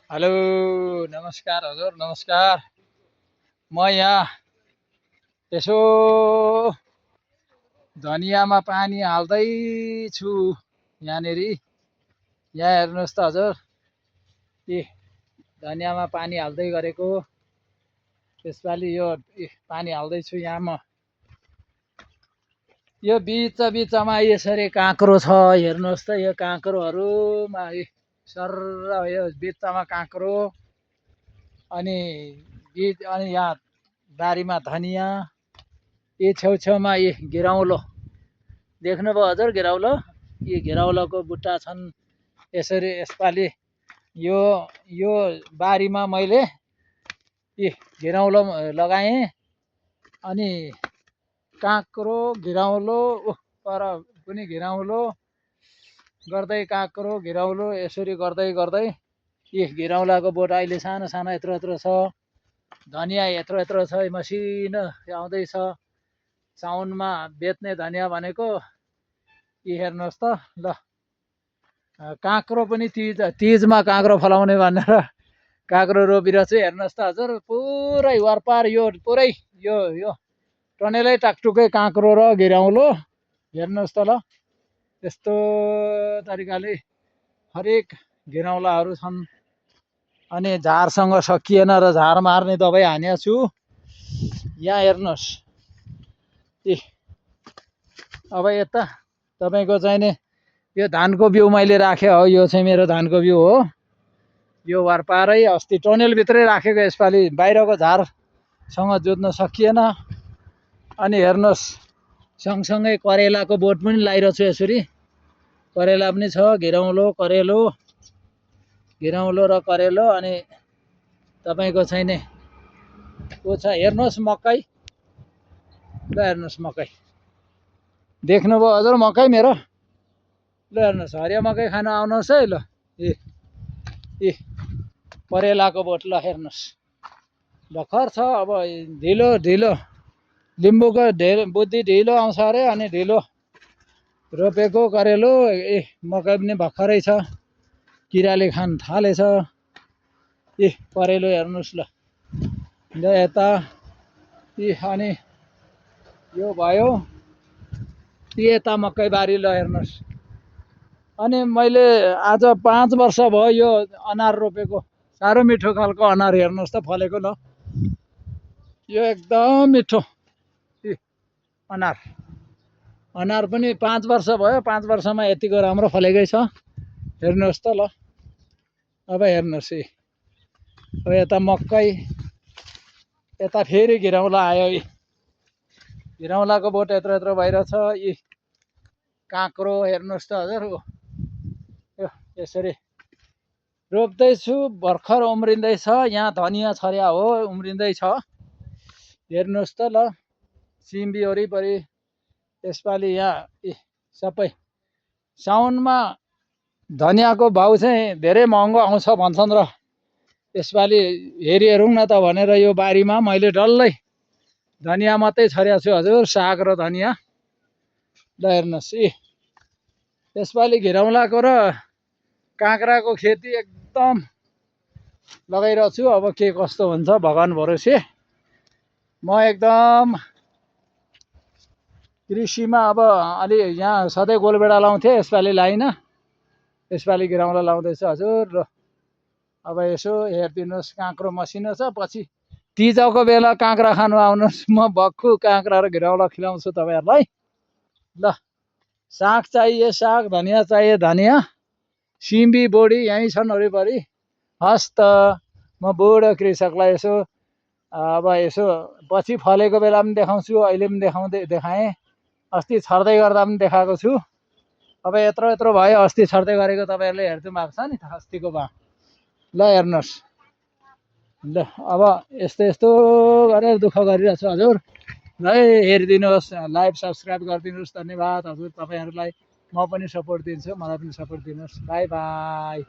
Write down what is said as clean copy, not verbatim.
Hello नमस्कार हजुर नमस्कार। म यहाँ यसो धनियाँमा पानी हाल्दैछु यहाँनेरि। यहाँ हेर्नुहोस् त हजुर, यी धनियाँमा पानी हाल्दै गरेको। त्यसपालि यो पानी हाल्दैछु यहाँ म। यो बिचमा यसरी काँक्रो छ, हेर्नुहोस् त यो काँक्रोहरूमा सर यो बिचमा काँक्रो, अनि यहाँ बारीमा धनियाँ, यी छेउछेउमा यी घिरौँलो देख्नुभयो हजुर, घिरौँलो। यी घिरौँलोको बुट्टा छन्। यसरी यसपालि यो यो बारीमा मैले यी घिरौँलो लगाएँ, अनि काँक्रो घिरौँलो पर पनि घिरौँलो गर्दै काँक्रो घिरौँलो यसरी गर्दै गर्दै यी घिरौँलाको बोट अहिले सानो सानो यत्रो यत्रो छ। धनियाँ यत्रो यत्रो छ, मसिनो आउँदैछ। साउनमा बेच्ने धनियाँ भनेको यी हेर्नुहोस् त ल। काँक्रो पनि तिजमा काँक्रो फलाउने भनेर काँक्रो रोपिरहेको छु। हेर्नुहोस् त हजुर, पुरै वरपार यो पुरै यो यो टनेलै टाकटुकै काँक्रो र घिरौँलो हेर्नुहोस् त ल। यस्तो तरिकाले हरेक घिरौँलाहरू छन्। अनि झारसँग सकिएन र झार मार्ने दबाई हानेको छु। यहाँ हेर्नुहोस्, अब यता तपाईँको चाहिने यो धानको बिउ मैले राखेँ हो। यो चाहिँ मेरो धानको बिउ हो। यो वरपारै अस्ति टनेलभित्रै राखेको, यसपालि बाहिरको झारसँग जोत्न सकिएन। अनि हेर्नुहोस्, सँगसँगै करेलाको बोट पनि लगाइरहेको छु यसरी। करेला पनि छ, घिरौँलो घिरौँलो र करेलो। अनि तपाईँको चाहिने को छ हेर्नुहोस्, मकै। ल हेर्नुहोस् मकै, देख्नुभयो हजुर मकै मेरो। ल हेर्नुहोस्, हरियो मकै खान आउनुहोस् है। ल यी करेलाको बोट ल हेर्नुहोस्, भर्खर छ। अब ढिलो ढिलो लिम्बूको बुद्धि ढिलो आउँछ अरे, अनि ढिलो रोपेको करेलो। मकै पनि भर्खरै छ, किराले खान थालेछ। करेलो हेर्नुहोस् ल। यता अनि यो भयो, यता मकै बारी ल हेर्नुहोस्। अनि मैले आज 5 वर्ष भयो यो अनार रोपेको। साह्रो मिठो खालको अनार हेर्नुहोस् त फलेको ल। यो एकदम मिठो अनार पनि 5 वर्ष भयो। 5 वर्षमा यतिको राम्रो फलेकै छ, हेर्नुहोस् त ल। अब हेर्नुहोस्, अब यता मकै, यता फेरि घिरौँला आयो। घिरौँलाको बोट यत्रो यत्रो भइरहेछ। यी काँक्रो हेर्नुहोस् त हजुर, यो यसरी रोप्दैछु, भर्खर उम्रिँदैछ। यहाँ धनियाँ छर्या हो, उम्रिँदैछ। हेर्नुहोस् त ल। सिमी वरिपरि यसपालि यहाँ सबै साउनमा धनियाँको भाउ चाहिँ धेरै महँगो आउँछ भन्छन् र यसपालि हेरि हेरौँ न त भनेर यो बारीमा मैले डल्लै धनियाँ मात्रै छरेको छु हजुर, साग र धनियाँ। ल हेर्नुहोस्, यसपालि घिरौँलाको र काँक्राको खेती एकदम लगाइरहेको छु। अब के कस्तो हुन्छ भगवान भरोसे। म एकदम कृषिमा अब अलि यहाँ सधैँ गोलबेडा लाउँथेँ, यसपालि लाइनँ। यसपालि घिरौँला लाउँदैछु हजुर। र अब यसो हेरिदिनुहोस्, काँक्रो मसिनो छ। पछि तिजको बेला काँक्रा खानु आउनुहोस्, म भक्कु काँक्रा र घिरौँला खिलाउँछु तपाईँहरूलाई। ल साग चाहिए साग, धनियाँ चाहिए धनियाँ, सिमी बोडी यहीँ छन् वरिपरि। हस् त, म बुढो कृषकलाई यसो अब यसो पछि फलेको बेला पनि देखाउँछु, अहिले पनि देखाएँ। अस्ति छर्दै गर्दा पनि देखाएको छु। अब यत्रो यत्रो भयो, अस्ति छर्दै गरेको तपाईँहरूले हेर्नु भएको छ नि त, अस्तिको भयो। ल हेर्नुहोस् ल। अब यस्तो यस्तो गरेर दुःख गरिरहेको छु हजुर। ल हेरिदिनुहोस्, लाइभ सब्सक्राइब गरिदिनुहोस्। धन्यवाद हजुर तपाईँहरूलाई। म पनि सपोर्ट दिन्छु, मलाई पनि सपोर्ट दिनुहोस्। By by.